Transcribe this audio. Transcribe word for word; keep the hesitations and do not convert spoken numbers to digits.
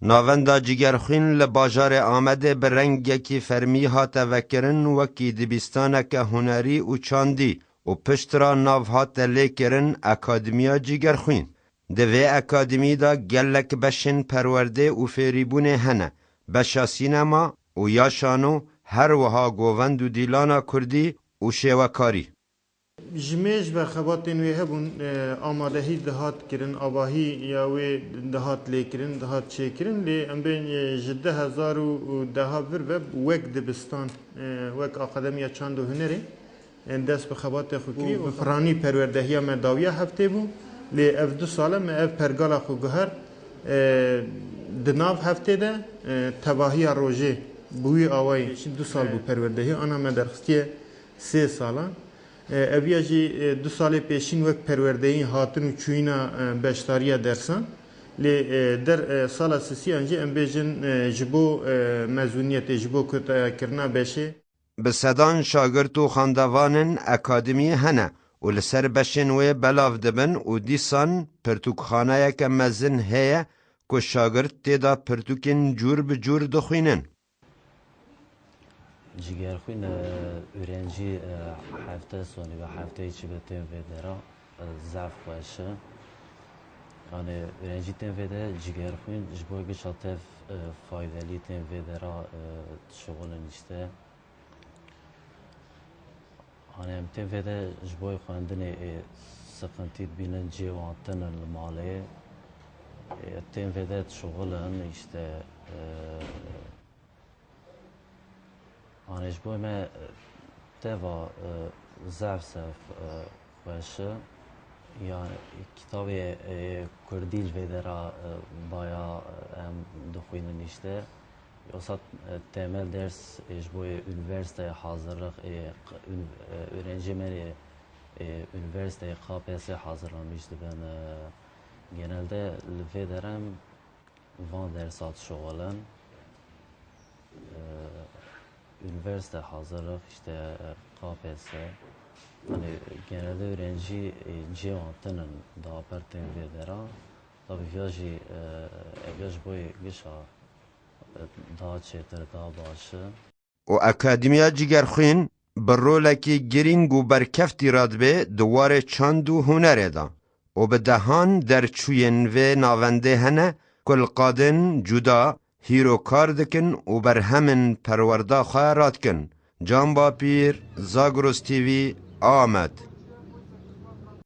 Navenda Cigerxwîn li bajarê Amedê bi rengekî fermî hate vekirin wekî dibistaneke hunerî û çandî û pişt re nav hate lêkirin Akademiya Cigerxwîn. Di vê akademî de gelek beşên perwerdê û fêrîbûnê hene, beşa sînema û ya şano, her wiha govend û dîlana kurdî û şêwekarî. Ji mêj ve xebatên wê hebûn, e, amadehî dihat kirin, avahî ya wê dihat lêkirin, dihat çêkirin. Lê em bên, e, ji du hezar û deha vir ve wek dibistan, e, wek Akademiya Çand û Hunerê, e, dest bi xebatê xwe kirî û bi piranî perwerdehiya me dawiya heftê bû. Lê ev du sal e me ev pergala xwe guhert, e, di nav heftê de, e, tevahiya rojê bi wî awayî. Şî du sal bû perwerdehî, ana me derxistiye sê salan. E, eviya jî, e, du salê pêşîn wek perwerdeyî hatin û çûyîna, e, beşdariya dersan. Lê, e, der, e, sala sisiyan jî em bêjin, e, ji bo, e, mezûniyetê, ji bo kotayakirina beşê. Bi sedan şagirt û xandevanên akademiyê hene û li ser beşên wê belav dibin û dîsan pirtûkxaneyeke mezin heye ku şagirt tê de pirtûkên cûr bi cûr dixwînin. Cigerxwîn, e, öğrenci, e, hevdeh salî ve hevdeh çi ve tên vê dera, e, zaf xweş e. Yani öğrenci tên vê de Cigerxwîn ji bo gişa tev, e, faydelî tên vê dera, e, şixulin işte. Hani em tên vê de ji bo xwendinê, e, sıkıntı dibînin, cê wan tinin li malê. E, tên vê de şixulin işte, e, Anê ji bo me, e, teva, e, zef zef, e, xweş e. Ya kitabê, e, kurdî li vê dera, e, baya, e, em dixwînin işte. Yoksa, e, temel ders, e, ji bo yê üniversiteye hazırlık, e, q-, ün-, e, öğrenci me, e, e, üniversiteye K P S S hazırlanmış dibin, e, genelde li vê derem van dersa dişuxulin. Ee, üniversite hazırlık, işte, e, K P S S. Hani genelde öğrenci, e, cê wan tinin daha per tên vê dera. Tabii ya jî, e, ev ya ji bo yê gişa, e, daha çêtir, daha baş e. û Akademiya Cigerxwîn bi rolekî girîng û berkeftî re dibe di warê çand û hunerê de û bi dehan derçûyên vê navendê hene ku li qadên cuda hîro kar dikin û berhemên perwerda xwe radikin. Can Bapîr, Zagros T V, Amed.